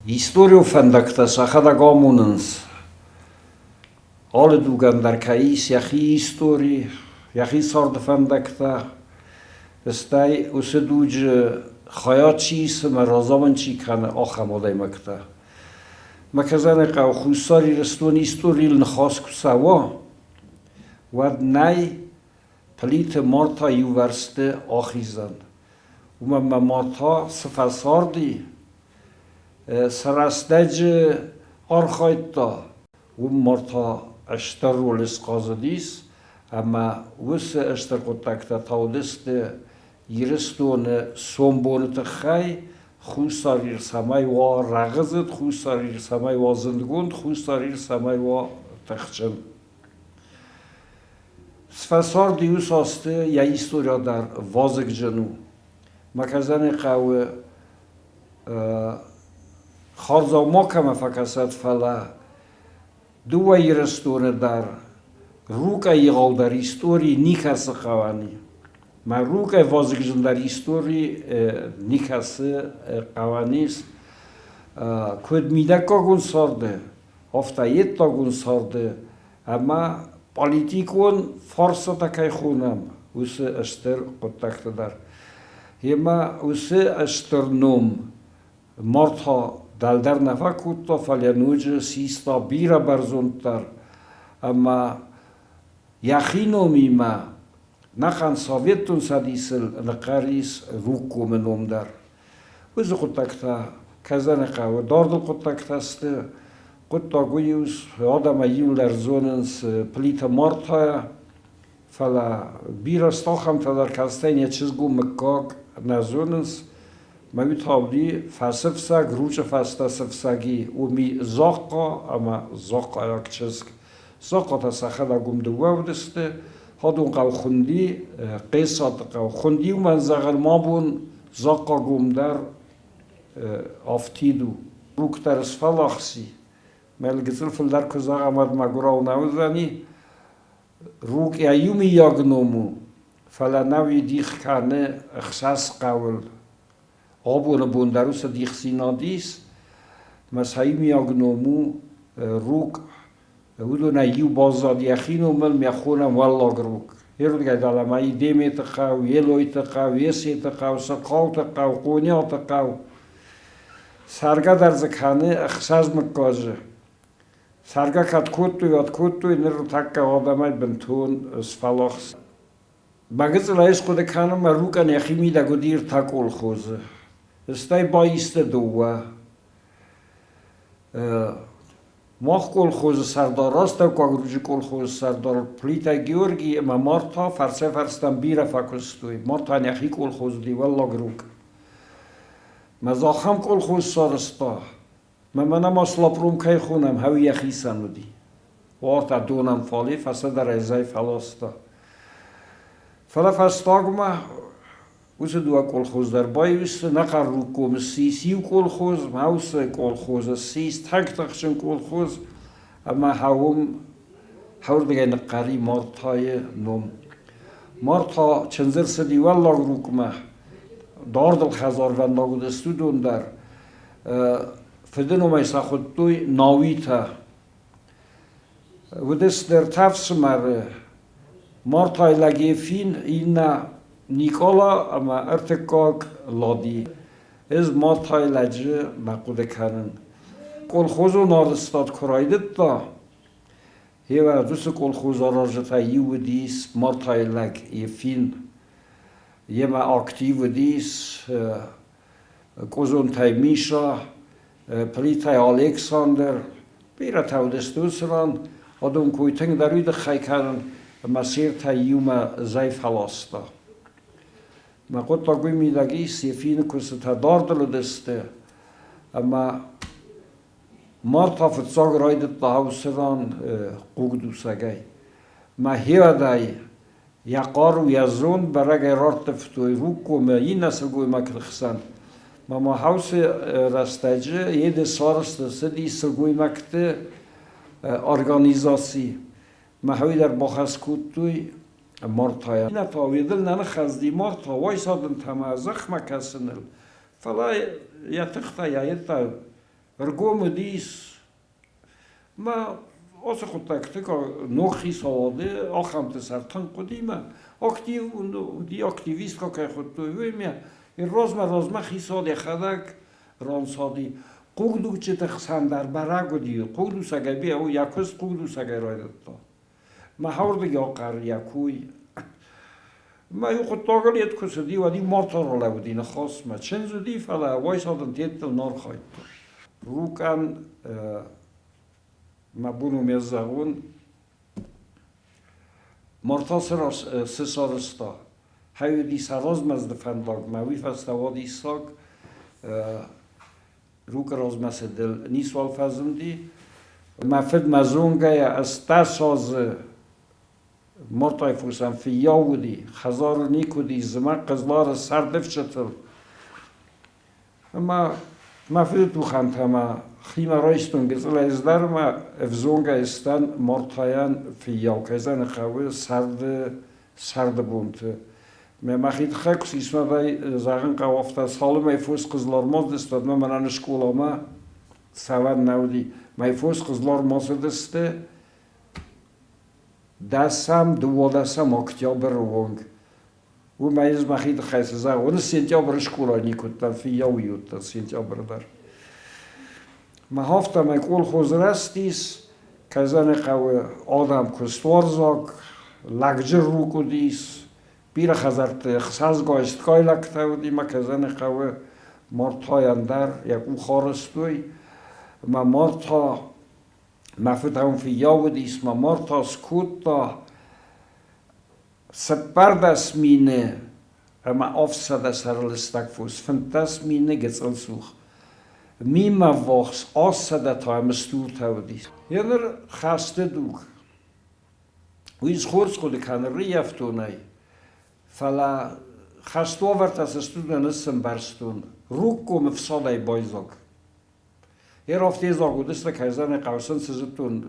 Историон фӕндӕгтӕ сӕхӕдӕг амонынц, алы дугӕн дӕр кӕй ис йӕхи истори, йӕхи царды фӕндӕгтӕ, стӕй уыцы дуджы хайад чи исы ӕмӕ разамынд чи кӕны, ахӕм адӕймӕгтӕ. Мӕ хъӕуы Хуссар Ирыстоны историйыл ныхас куы цӕуа, уӕд нӕй Плиты Марта иувӕрсты ахизӕн. Уымӕн ӕмӕ Марта цы фӕцарди, цы рӕстӕджы архайдта, уым Марта стыр ролы схъазыдис ӕмӕ уыцы стыр хъуыддӕгтӕ та уыдысты Ирыстоны сомбоны тыххӕй, Хуссар Ир цӕмӕй уа рӕгъыдзыд, Хуссар Ир цӕмӕй уа зындгонд, Хуссар Ир цӕмӕй уа тыхджын. Сфӕцард иу-цасты йӕ история дӕр вазыгджын у. Мӕ хъӕуы хардзау макӕмӕ фӕкӕсӕд, фӕлӕ дыууӕ Ирыстоны дӕр Рукъӕй егъаудӕр истори никӕцы хъӕуӕн и. Мӕ Рукъӕй вазыгджындӕр истори никӕцы хъӕуӕн ис. Куыд мидӕггагон царды, афтӕ ӕддагон царды ӕмӕ политикон фарстатӕ кӕй хонӕм, уыцы стыр хъуыддӕгты дӕр. Емӕ уыцы стыр ном Марта дӕлдӕр нӕ фӕкодта, фӕлӕ ноджы систа бирӕ бӕрзонддӕр ӕмӕ йӕхи номимӕ нӕхъӕн Советон Цӕдисыл ныхъхъӕр ис Рукъгомы ном дӕр. Уыцы хъуыддӕгтӕ кӕдзӕны хъӕуы дардыл хъуыддӕгтӕ сты. Хъуыддаг уый у, адӕмӕй иуылдӕр зонынц Плиты Мартайӕ, фӕлӕ бирӕ стахӕмтӕ дӕр кӕцытӕй йӕ чызгон мыггаг нӕ зонынц. Мӕ уый та уыди фӕсыфсӕг, ручъы фӕстӕ сыфсӕги, уыми Захъхъа ӕмӕ захъхъайаг чызг. Захъхъатӕ сӕхӕдӕг уым дыууӕ уыдысты. Хадон хъӕу хуынди Хъесаты хъӕу. Хуынди уымӕн зӕгъын ма бон Захъхъагом дӕр афтид у. Рук дӕр сфӕлахси. Мӕ гыццыл фылдӕр куы зӕгъӕм, уӕд мӕгуырау нӕ уыдзӕни. Рукъ йӕ иумийаг ном у, фӕлӕ нӕуи дих кӕны ӕхсӕз хъӕуыл. Абоны бон дӕр уыцы дихдзинад ис, мӕ сӕ иумиаг ном у Рукъ. Уыдонӕй иу баззад йӕхи номыл, мӕ хонӕм Уӕллаг Рукъ. Ердгӕй дӕлӕмӕ и Деметы хъӕу, Елойты хъӕу, Есеты хъӕу, Сыхъауты хъӕу, Къониаты хъӕу. Цӕргӕ дӕр дзы кӕны ӕхсӕз мыггаджы. Цӕргӕ кӕд кодтой, уӕд кодтой, ныр тӕккӕ адӕмӕй бынтон сфӕлахс. Мӕ гыццылӕй схъуыды кӕнын, мӕ рукъӕн йӕхи мидӕг уыди ӕртӕ колхозы. Стӕй баисты дыууӕ. Мах колхозы сӕрдар, астӕуккаг руджы колхозы сӕрдар Плита Георгий ӕмӕ Марта фӕрсӕй-фӕрстӕм бирӕ фӕкуыстой. Мартӕн йӕхи колхоз уыди Уӕллаг Рукъ. Мӕ дзы ахӕм колхоз сарӕзта, Мӕ мӕнӕ ма Слапром кӕй хонӕм, хӕуи йӕхицӕн уыди. Уартӕ донӕн фале фӕцыдӕр зӕй фӕласта. Фӕлӕ фӕстагмӕ уыцы дыууӕ колхоз дӕр баиу сты, нӕ Хъӕрруккомы ссис иу колхоз, мӕ уыцы колхоз ссис тӕгтыхджын колхоз, ӕмӕ хӕуым хӕуырдыгӕй ныхъхъӕри Мартайы ном. Марта чындзы рцыди Уӕллаг Рукъмӕ, дардыл хӕдзарвӕндаг уыдысты уыдон дӕр. Фыды номӕй сӕ хуыдтой Науитӕ. Уыдысты ӕртӕ ӕфсымӕры, Мартайы лӕг Ефин, иннӕ Никъала ӕмӕ ӕртыккаг Лади. Ӕз Мартайы лӕджы нӕ хъуыды кӕнын. Колхозон арӕзтад куы райдыдта, гъе уыцы колхозаразджытӕй иу уыдис Мартайы лӕг Ефин. Йемӕ актив уыдис Къозонтӕй Миша, Плитӕй Александр, бирӕтӕ уыдысты уыцы ран. Уыдон кой тынгдӕр уый тыххӕй кӕнын, ӕмӕ сертӕй иумӕ зӕй фӕласта. Мӕ хъуыддаг уый мидӕг ис, Ефины куыстытӕ дардыл уыдысты, ӕмӕ Марта фыццаг райдыдта уыцы ран хъугдуцӕгӕй. Мӕ хиуӕдӕй Йӕ хъару, йӕ зонд бӕрӕгӕй рарттывтой Рукъгомы иннӕ сылгоймӕгты хсӕн. Мамахаусы рӕстӕджы Еды сарӕзт цыди сылгоймӕгты организаци. Мӕхӕуи дӕр бахӕс кодтой Мартайӕн. Иннӕ та Едыл нӕ ныххӕцыди Марта уайсадынтӕ ӕмӕ зӕхмӕ кӕсыныл, фӕлӕ йӕ тыхтӕ, йӕ йедтӕ. Ргом уыдис мӕ ацы хъуыддӕгты ног хицауады ахӕмты сӕр тынг хъуыди мӕ актив уыди, активисткӕ кӕй хуыдтой, уый мӕ размӕ-размӕ хицауад йӕхӕдӕг ранцади. Хъугдуцджыты хсӕн дӕр бӕрӕг уыди, хъугдуцӕгӕй йӕ куыст хъугдуцӕгӕй райдыдта. Мӕ хӕрдыг ахъӕр йӕ кой. Мӕ иу хъуыддагыл йед куы цыди, уӕд-иу марта ралӕууыди ныхасмӕ. Чындз уыди, фӕлӕ уайсадын тедтыл нӕ архайдта. Рукъӕн мӕ бон у ме зӕгъон, Марта цы сарӕзта, хӕй уыди сӕ размӕдзыды фӕндагмӕ, уый фӕстӕ уадиссаг Рукъы размӕ цыдыл ницуал фӕзынди. Мӕ фыд мӕ зонгӕйӕ 18 азы Мортайы фосӕн фыййау уыди, хӕдзары никуы уыди, зымӕг Хъызлары сӕрдыфджытыл. Ӕмӕ мӕ фыды тухӕнтӕ мӕ химӕ райстон гыццылӕй ӕз дӕр ӕмӕ ӕвзонгӕй сдӕн Мортайӕн фыййау, кӕй зӕгъын хъӕуы, сӕрды сӕрды бонты. Мӕ мӕхи тыххӕй куы сисмӕ зӕгъын хъӕуы афтӕ, цалынмӕ фос Хъызлармӕ уыдысты, уӕдмӕ мӕнӕн скъоламӕ цӕуӕн нӕ уыди. Мӕ фос Хъызлармӕ цыдысты 10-ӕм, 12-ӕм октябры онг. Уымӕй ӕз мӕхи тыххӕй цы зӕгъон, сентябры скъола никуы уыдтӕн, фыййау уыдтӕн сентябры дӕр. Мӕ афтӕмӕй колхоз рӕзтис, Казаны хъӕуы адӕм куыстуарзаг, лӕгджы рук уыдис, бирӕ хӕдзӕртты ӕхсӕзгай стгай лӕгтӕ уыди мӕ Казаны хъӕуы Мартайӕн дӕр йӕ къух арӕзтой. Мӕ Марта, мӕ фыд ӕм фыййау уыдис, мӕ Марта скодта 14 700 сӕры лыстӕг фос, 15 000 гыццыл цух. Мимӕ ввахс 800 та ӕмӕ стуртӕ уыдис. Еныр хӕсты дуг. Уый хорз хъуыды кӕны рыййӕфтонӕй, фӕлӕ хӕсты уавӕртӕ цы сты, уыдон ӕз ӕмбӕрстон. Рукъгомы фсадӕй байдзаг. Ерафтезаг уыдысты, кӕй зӕгъын хъӕуы, сын цы зыдтон,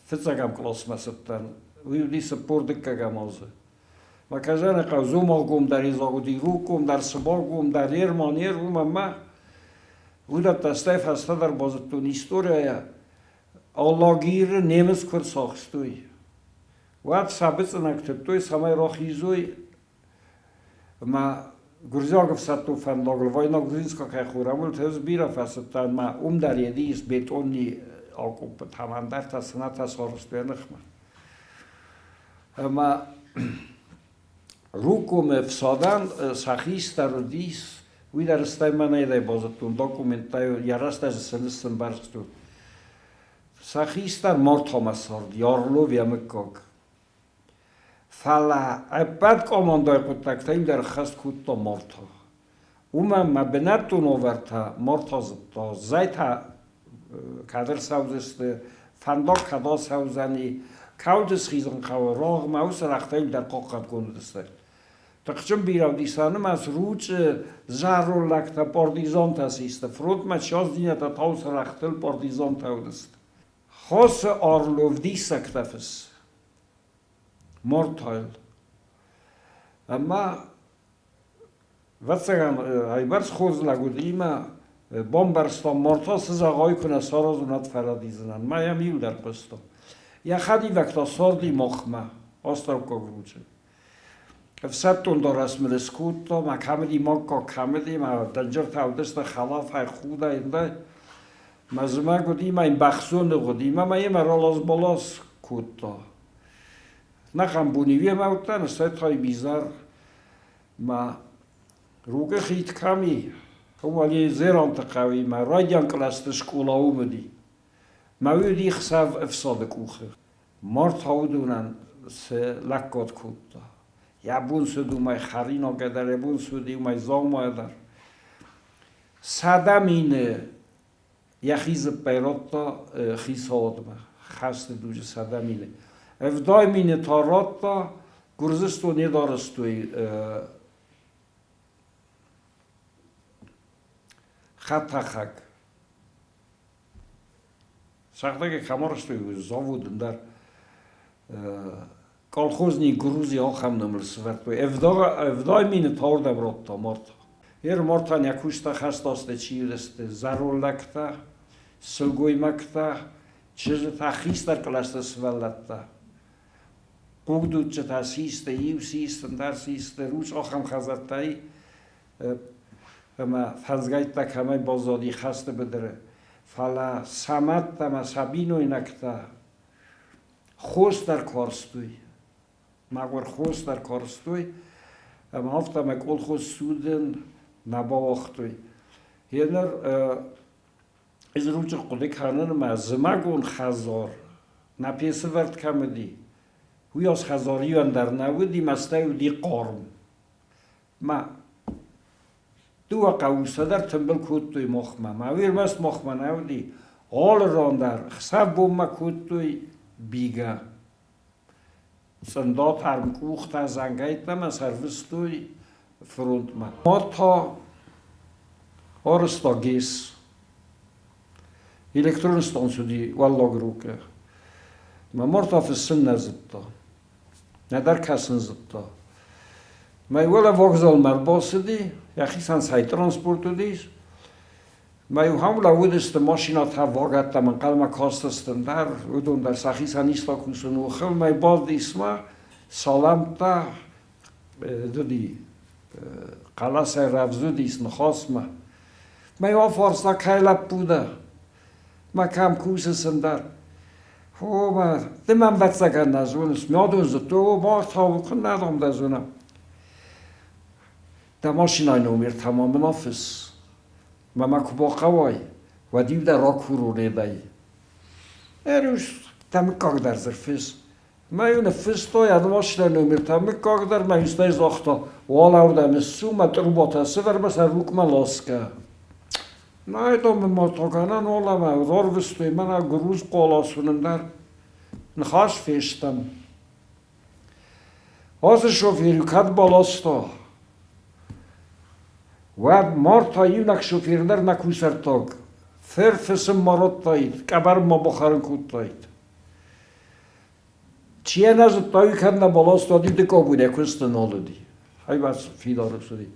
фыццӕгӕм къласмӕ цыдтӕн, уый уыди 42-ӕм азы. Мӕ Казаны хъӕу Дзомагъгом дӕр идзаг уыди, Рукъгом дӕр, Сыбаггом дӕр, Ерман, Ер, уым ӕмӕ уыдӕттӕ стӕй фӕстӕдӕр базыдтон историйӕ, Алагиры немыц куы рцахстой, уӕд сӕ быцъынӕг тыдтой, цӕмӕй рахизой ӕмӕ гуырдзиаг ӕфсӕддон фӕндагыл Войногринскаг хӕххорӕмыл ӕз бирӕ фӕцыдтӕн ӕмӕ уым дӕр ис бетонни акъоппытӕ ӕмӕ ӕндӕртӕ цынӕтӕ сарӕзтой йӕ ныхмӕ. Ӕмӕ Рукъгомы ӕфсадӕн сӕ хистӕр уыдис, уый дӕр стӕй мӕнӕй базыдтон документтӕй, йӕ рӕстӕджы сын ӕмбӕрстон. Сӕ хистӕр Мортомӕ цард, Ярлов йӕ мыггаг. Фӕлӕ ӕппӕт командӕйы хъуыддӕгтӕ дӕр ӕххӕст кодта Марта. Уымӕн мӕ бынӕттон уавӕртӕ Марта зыдта, зӕйтӕ кӕд ӕрцӕудзысты, фӕндаг кӕд ацӕудзӕни, кӕуылты схизын хъӕуы, рагъмӕ уыцы рӕгътӕ дӕр хъахъхъӕдгонд уыдысты. Тыхджын бирӕ уыди сӕ нымӕц Ручъы зӕронд лӕгтӕ партизантӕ систы, фронтмӕ час-динӕтӕ таусы рӕгътыл партизантӕ уыдысты. Хосы Орлов диссӕгтӕ фыссы. Мортайл. Ӕмӕ, ӕвӕццӕгӕн, айбӕрц хорз лӕг уыди ӕмӕ бамбӕрста, Марта цы зӕгъай, куы нӕ саразон, уӕд фӕрӕдидзынӕн. Мӕ йӕм иу дӕр хъуыста. Йӕ хӕдивӕг та царди махмӕ, астӕуккаг ручъы. Ӕфсӕддон дарӕс мын скодта, мӕ кӕмыди мӕггаг кӕмыди, мӕ дӕнджыртӕ уыдысты хӕлафӕй, худӕй, ӕндӕр. Мӕ зымӕг уыди, мӕ йын бӕхцоны уыди, мӕ мӕ йемӕ ралас-балас кодта. Нӕхъӕн бони уемӕ уыдтӕн, стӕй та изӕр мӕ Рукъы хид кӕм и, уым Дзеранты хъӕуи мӕ райдиан кълӕсты скъола уым уыди. Мӕ уый уыди хсӕв ӕфсады къухы. Марта уыдонӕн цы лӕггад кодта. Йӕ бон цы уыд, уымӕй хӕринагӕй дӕр, йӕ бон цы уыди, уымӕй дзаумайӕ дӕр. 100 000 йӕхи дзыппӕй радта хицауадмӕ хӕсты дуджы 100 000. 70 000 та радта, Гуырдзыстон не дарӕзтой хӕдтӕхӕг. Сӕхӕдӕг кӕм арӕзтой, завод ӕндӕр колхозник Грузия ахӕм номыл сӕвӕрдтой. 70 000 та уырдӕм радта Марта. Ер Мортан йӕ куыста хӕстосты чи уыдысты, зӕронд лӕгтӕ, сылгоймӕгтӕ, чызджытӕ, хистӕр кълӕсты сывӕллӕттӕ. Хъугдуцджытӕ систы, иу систы, ӕндӕр систы, ручъ ахӕм хӕдзӕрттӕй ӕмӕ фӕндзгӕйттӕ кӕмӕй баззади хӕсты быдыры. Фӕлӕ сӕ мӕдтӕ ӕмӕ сӕ бинойнӕгтӕ хос дӕр карстой. Мӕгуыр хос дӕр карстой ӕмӕ афтӕмӕй колхоз судын нӕ бауагътой. Гъеныр ӕз ручъы хъуыды кӕнын ӕмӕ зымӕгон хӕдзар нӕ пецы вӕрд кӕм уыди, уыйас хӕдзар иуӕн дӕр нӕ уыди мӕ стӕй уыди хъарм. Мӕ дыууӕ хъӕуы цӕдӕр тымбыл кодтой мохмӕ. Мӕ уый ӕрмӕст мохмӕ нӕ уыди, алы ран дӕр хсӕв-бонмӕ кодтой бигӕ. Цъындат ӕрмкъухтӕ зӕнгӕйттӕ мӕ сӕрвыстой фронтмӕ. Мад та арызта ГЭС. Электрон станц уыди Уӕллаг Рукъы. Мӕ Марта фыссын нӕ зыдта. Нӕдӕр кӕсын зыдта. Мӕ уӕлӕ вокзалмӕ ӕрбацыди, йӕхицӕн цӕй транспорт уыдис. Мӕ иу хам лӕууыдысты машинӕтӕ, вагӕттӕм ӕнхъӕлмӕ кастысты дӕр, уыдон дӕр сӕхицӕн иста кусын охыл. Мӕ бадис мӕ салӕмттӕ уыди, хъӕлӕсӕй рӕвдз уыдис ныхасмӕ. Мӕ иу афарста, кӕй лӕппу дӕ? Мӕ кӕм кусыс ӕндӕр? О, мӕ, ды мӕм ӕвӕццӕгӕн нӕ зоныс. Мӕ зыдтой, о, мах куыннӕ дам дӕ зонӕм. Дӕ машинӕйы номер та ма мын афысс. Мӕ мӕ куы бахъӕуай, уӕд-иу дӕ ракурон ӕдӕй. Ӕрус, дӕ мыггаг дӕр дзы рфысс. Мӕ-иу ныффыстой ӕд машинӕйы номертӕ мыггаг дӕр, мӕ-иу стӕй загъта, уалӕуырдӕм ссу, мӕ тъырботӕ сывӕр мӕ сӕ рукъмӕ ласгӕ. Нӕй, дам, мын ма тагӕнӕн уалӕмӕ рарвыстой мӕнӕ груз хъуалас уынын дӕр. Ныхас фестӕм. Ацы шофер кӕд баласта, уӕд Марта иунӕг шофер дӕр нӕ кусӕрттаг. Фыр фысым ма радтаид, къӕбӕр ма бахӕрын кодтаид. Чи йӕ нӕ зыдта, уый кӕд нӕ баласта, уӕд дыккаг бон йӕ куысты нал уыди. Хайбар фидар уыди.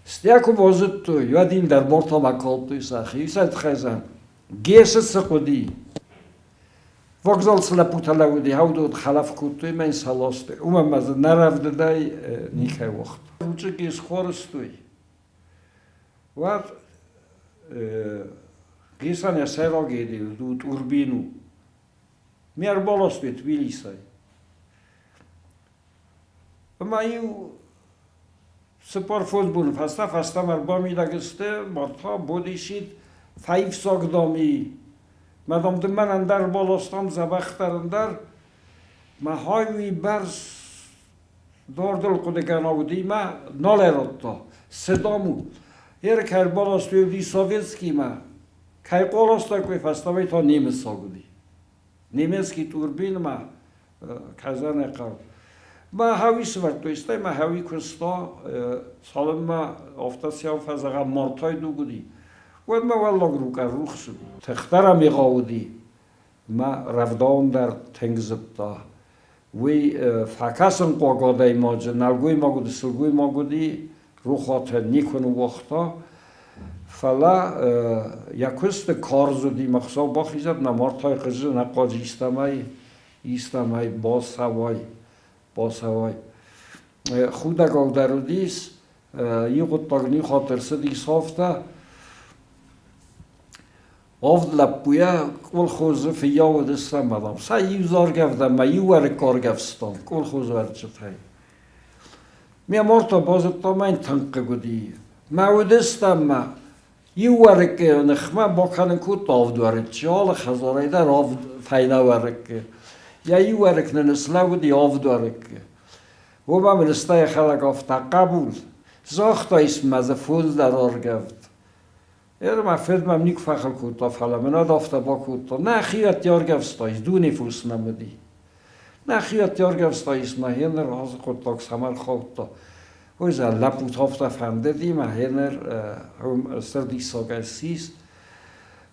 Стӕй куы базыдтой, уӕд ин дӕр Мартамӕ калдтой сӕхи. Сӕ тыххӕй Гесы цы хъуыди? Вокзал цы лӕппутӕ лӕууыди, уыдон хӕлӕф кодтой мӕ йын сӕ ластой. Уымӕн ма дзы нӕ рӕвдыдӕй никӕй уагъта. Ручъы Гес хорыстой. Уӕд Гесӕн йӕ сӕйраг еде уыд Урбин у. Ме ӕрбаластой Тбилисӕй. Ӕмӕ-иу 4-5 боны фӕстӕ фӕстӕмӕ ӕрбамидӕг сты, Марта бодисид, фӕивсаг дам и. Мӕ дам дын мӕн ӕндӕр баластам, дзӕбӕхдӕр ӕндӕр. Мӕ хай уый бӕрц дардыл хъуыдыгӕнӕг уыди мӕ нал ӕрӕдта. Цы дам у? Ерк ӕрбаластой уыди советскиймӕ. Кӕй къолостаг уый фӕстӕмӕ та немыцаг уыди. Немецкий турбинмӕ Казаны хъӕу. Мӕ хауи сывӕрдтой, стӕй мӕ хауи куыста, цалынмӕ афтӕ сӕу фӕзӕгъӕм мартай дуг уыди, уӕдмӕ уӕллаг рукъа рухс уыди. Тыхдӕр ӕмигъа уыди, мӕ рӕвдауын дӕр тынг зыдта. Уый фӕкӕсынхъуаг адӕймаджы, нӕлгоймаг уыди, сылгоймаг уыди, рухатӕ никуы ныууагъта. Фӕлӕ йӕ куысты карз уыди, мӕ Хуыцау бахизӕд, нӕ мартай хъызы, нӕ хъуаджы истӕмӕй, истӕмӕй бацӕуай, бацӕуай. Худӕгау дӕр уыдис, иу хъуыддаг нихатыр цыдис афтӕ, Авд лӕппуйӕ колхозы фыййау уыдыстӕм ӕмӕ сӕ иу заргӕвдӕн ӕмӕ иу уӕрыкк аргӕвстам колхозы уӕрыччытӕй. Ме морта базыдта, мӕн тынг хъыг уыди. Мӕ уыдыстӕм ма иу уӕрыккы ныхмӕ бакӕнын кодта авд уӕрыччы, алы хӕдзарӕй дӕр авд фӕйнӕ уӕрыккы. Йӕ иу уӕрыкк нын слӕууыди авд уӕрыккы. Уымӕ мын стӕй йӕхӕдӕг афтӕ, хъӕбул, загътаис мӕ дзы фондз дӕр аргӕвд. Ӕрмӕ фыд мӕм никуы фӕхыл кодта, фӕлӕ мын ӕд афтӕ бакодта. Нӕ хиӕдты ӕргӕвстаис, дуне фос нӕм уыди. Нӕ хиӕдты ӕргӕвстаис, мӕ гъеныр ацы хъуыддаг цӕмӕ рхаудта. Ой, зӕ, лӕппуты афтӕ фӕндыди, мӕ гъеныр уым стыр диссагӕй ссис.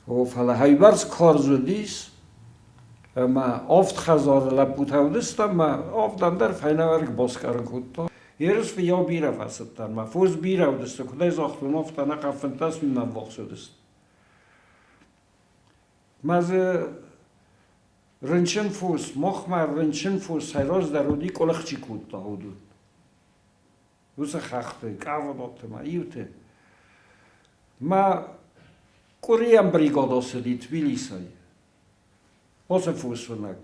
О, фӕлӕ хӕйбӕрц карз уыдис, ӕмӕ авд хӕдзары лӕппутӕ уыдыстӕм, ӕмӕ авдӕн дӕр фӕйнӕвӕрг баскъӕрын кодта. Ерыс фыййау бирӕ фӕцыдтӕн, мӕ фос бирӕ уыдысты, куыдӕй загътон, афтӕ ӕнӕхъӕн 15 минмӕ ӕввахс уыдысты. Мӕ дзы рынчын фос, махмӕ рынчын фос сӕй раздӕр уыди, къуылых чи кодта, уыдон. Уыцы хӕхты, къӕвдаты ма иуты. Мӕ къуырийӕн бригада цыди Тбилисӕй. Уыцы фосуынӕг.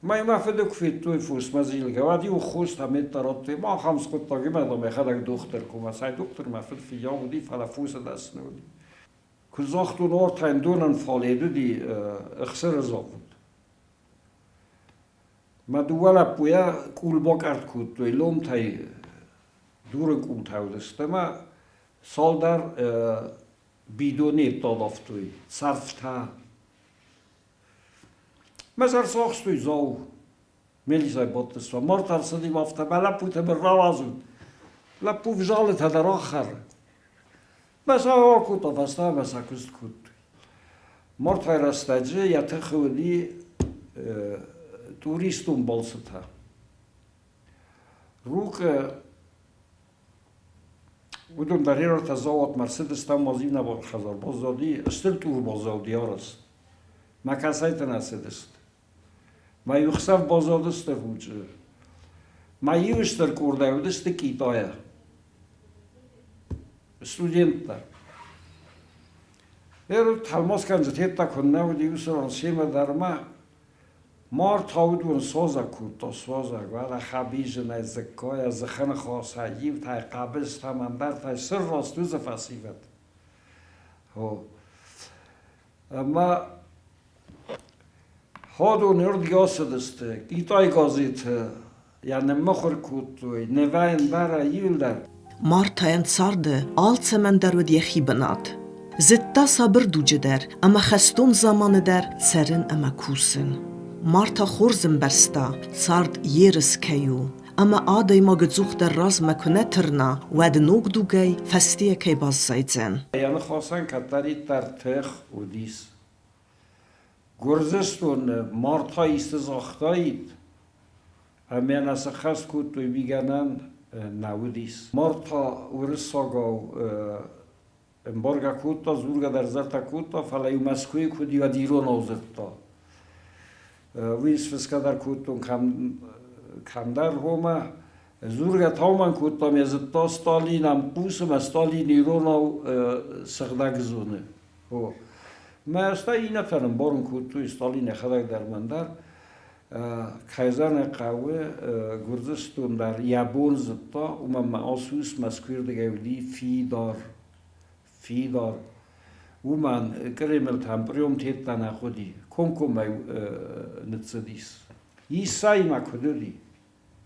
Мӕ мӕ фыды куы федтой фосмӕ зилгӕ, уӕд-иу хостӕ меттӕ радтой. Ма ахӕм скъуыддзаг имӕ мӕхӕдӕг дохтыр куы мӕ сай дохтыр мӕ фыд фыййау уыди, фӕлӕ фосы дӕсны уыди. Куы загътон, ортӕн донӕн фале уыди ӕхсыры завод. Мӕ дыууӕ лӕппуйӕ къулбакъӕртт кодтой ломтӕй, дурын къултӕ уыдысты ӕмӕ цалдӕр бидоны ӕддӕлӕфтой, цӕрвтӕ. Мӕ сӕр сахстой Дзау. Мелисӕй бадтыстӕм. Март ӕрцыди афтӕ, мӕ лӕппутӕ мын рауадзут. Лӕппу взалытӕ дӕр ахӕры. Мӕ сӕ акодта фӕстӕмӕ сӕ куыст кодтой. Мартӕй рӕстӕджы йӕ тыхы уыди туристон балцытӕ. Рукъы уыдон дӕр ӕртӕ заводмӕ ӕрцыдысты, ӕмӕ Зинабон хӕдзар баззади, стыр тъур баззади арӕзт. Мӕ кӕцӕйты нӕ цыдысты. Мӕ иу хсӕв баззадысты Ручъы. Мӕ иу стыр къордӕй уыдысты Китайӕ. Студенттӕ. Ӕр тӕлмацгӕнджытӕ куыннӕ уыди уыцы ран семӕ дӕр ма Марта уыдон созӕг кодта, созӕг, уӕлӕ хӕбизынӕй, дзыккайӕ, дзыхыныхасӕй, иутӕй хъӕбыстӕм, ӕндӕртӕй сырраст уыцы фӕсивӕд. О. Ӕмӕ Ходон ӕрдгӕ ацыдысты, Китай газеты йӕ ныммыхуыр кодтой, нывӕн бӕрӕ иуылдӕр. Мартайӕн царды алцӕмӕн дӕр уыд йӕхи бынат. Зыдта сабыр дуджы дӕр ӕмӕ хӕстон заманы дӕр цӕрын ӕмӕ кусын. Марта хорз ӕмбӕрста, цард ерыс кӕй у, ӕмӕ адӕймаг ӕдзухдӕр размӕ куы нӕ тырна, уӕд ног дугӕй фӕстейӕ кӕй баззайдзӕн. Йӕ ныхасӕн кӕддӕриддӕр тых уыдис. Гуырдзыстоны Марта исты загътаид, ӕмӕ нӕ сыххӕст кодтой, уый гӕнӕн нӕ уыдис. Марта уырыссагау ӕмбаргӕ кодта, дзургӕ дӕр дзырдта кодта, фӕлӕ-иу Мӕскуыйы куыд уӕд иронау дзырдта. Уый сфысгӕ дӕр кодтон кӕмдӕр хомӕ. Дзургӕ таумӕн кодтам, йӕ зыдта Сталин ӕм хъусы, мӕ Сталин иронау сыгъдӕг зоны. О. Мӕ стӕй иннӕтӕн ӕмбарын кодтой, Сталин йӕхӕдӕг дӕр мӕн дӕр. Кӕй зӕгъын хъӕуы, Гуырдзыстон дӕр йӕ бон зыдта, уымӕн ӕмӕ ацы ус Мӕскуыйы рдыгӕй уыди фидар, фидар. Уымӕн Кремлтӕм приемтеттӕ нӕ хъуыди, комкоммӕ ныццыдис. Исаимӕ куыд уыди?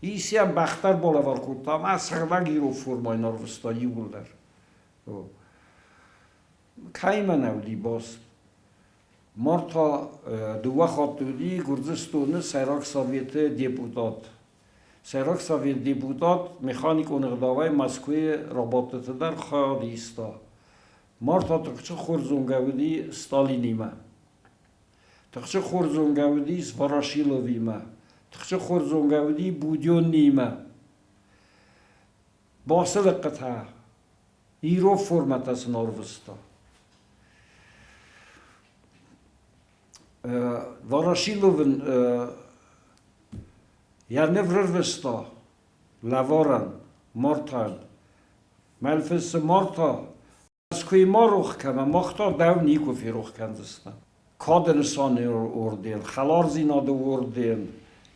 Исийӕн бӕх дӕр балӕвар кодта ӕмӕ сыгъдӕг ирон формӕйы ӕрвыста иууылдӕр. Кӕимӕ нӕ уыди баст? Марта дыууӕ хатты уыди Гуырдзыстоны Сӕйраг Советы депутат. Сӕйраг Советы депутат механикон ӕгъдауӕй Мӕскуыйы рабадтыты дӕр хайад иста. Марта тыхджын хорз зонгӕ уыди Сталинимӕ. Тыхджын хорз зонгӕ уыдис Ворошиловимӕ. Тыхджын хорз зонгӕ уыди Буденныимӕ. Басылыхъхъытӕ ирон формӕтӕ сын ӕрвыста. Ворошилов ын йӕ ныв рырвыста лӕварӕн Мартӕн. Мӕн фыссы Марта, Мӕскуыйы ма рох кӕнӕм, мах та дӕу никуы ферох кӕндзыстӕм. Кады нысаны орден, хӕлардзинады орден,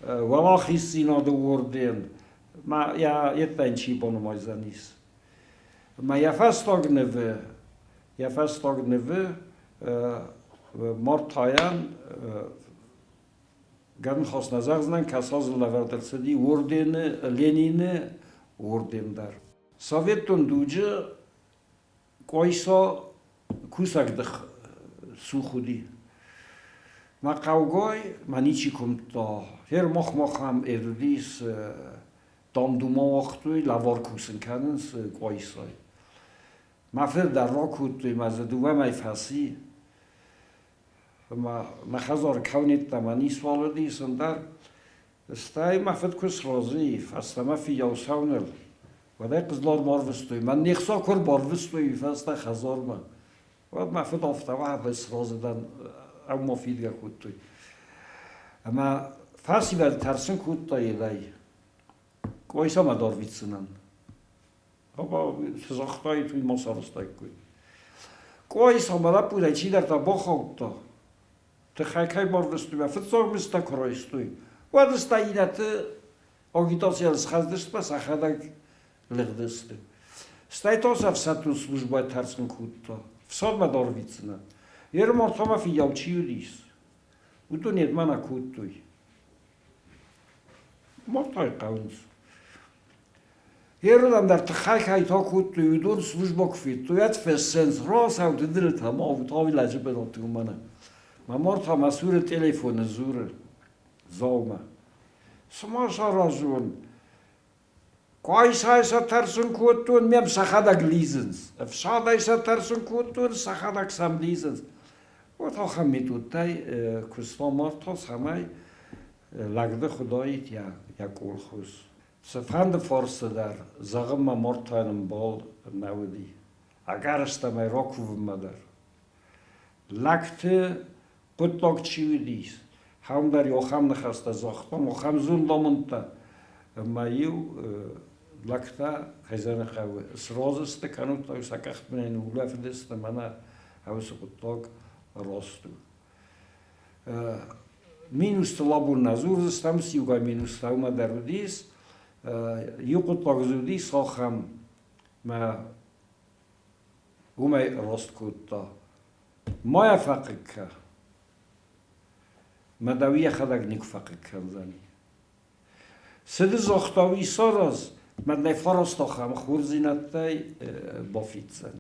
уӕлахиздзинады орден, ма йӕ йеддӕм чи банымайдзӕнис. Ӕмӕ йӕ фӕстаг нывы Мартайӕн гӕнхос нӕ зӕгъдзынӕн, кӕсазыл лӕвӕрд ӕрцыди ордены, Ленины орден дӕр. Советон дуджы Къуайса кусӕгдых цух уыди. Мӕ хъӕугай мӕ ничи куымдта. Гъер мах-махӕм ӕрыдис дам-дума уагътой, лӕвар кусын кӕнынц Къуайсайы. Мӕ фыд дӕр ракодтой, мӕ дзы дыууӕ мӕй фӕци. Ӕмӕ мӕ хӕдзары кау йеддӕмӕ ницуал уыдис, ӕндӕр. Стӕй мӕ фыд куы сразы и, фӕстӕмӕ фыййау цӕуыныл, уӕд ӕй Хъызлармӕ арвыстой. Мӕн не хца куы ӕрбарвыстой уый фӕстӕ хӕдзармӕ, уӕд мӕ фыд афтӕ уӕдӕй сразы дӕн, ӕмӕ фидгӕ кодтой. Ӕмӕ фӕсивӕд тӕрсын кодта елӕй. Къойсамӕ дарвитдзынӕн. Цы загътаид, уый ма сарӕзтаиккой. Къойсамӕ лӕппутӕй чидӕртӕ бахаудта. Тыххӕй кӕй барвыстой, мӕ фыццаг мыздтӕ куы райстой, уӕд стӕй иннӕты агитацийӕн схӕцыдысты мӕ сӕхӕдӕг лыгъдысты. Стӕй та сӕ ӕфсӕддон службӕйы тӕрсын кодта. Фсадмӕ дарвитдзынӕ. Ермартамӕ фыййау чи уыдис, уыдон йедмӕ нӕ кодтой. Мартайы хъӕуынц. Ердӕм дӕр тыххӕй кӕй та кодтой, уыдон службӕ куы федтой, уӕд фӕссынц, рацӕут ӕдылытӕ, ма ут, ӕви лӕджы бынаты уымӕн. Мӕ Марта мӕ цуры телефоны дзуры Дзаумӕ. Цы ма саразон? Къуайсайы сӕ тӕрсын кодтон, мӕм сӕхӕдӕг лидзынц. Ӕфсадӕй сӕ тӕрсын кодтон, сӕхӕдӕг сӕм лидзынц. Вот ахӕм методтӕй куыста Марта, цӕмӕй лӕгдых уыдаид йӕ колхоз. Цыфӕнды фарсты дӕр зӕгъынмӕ Мартайӕн ӕмбал нӕ уыди. Ӕгӕрыстӕмӕй ракувынмӕ дӕр. Лӕгты хъуыддаг чи уыдис, ахӕм дӕр ахӕм ныхӕстӕ загътам, ахӕм зондамындтӕ. Ӕмӕ-иу лӕгтӕ Хӕзаны хъӕуы сразы сты, кӕнут сӕ къӕхтбынӕй ныуулӕфыдысты, мӕнӕ уыцы хъуыддаг раст у. Минустыл абон нӕ дзурдзыстӕм, иугай минустӕ уымӕ дӕр уыдис. Иу хъуыддаг дзы уыдис ахӕм, мӕ уымӕй раст кодта. Ма йӕ фӕхъыг кӕ. Мӕ дӕу йӕхӕдӕг никуы фӕхъыг кӕндзӕни. Цы ды загъта, уый сараз, мӕ нӕ фӕраст ахӕм хорздзинӕдтӕй бафиддзӕн.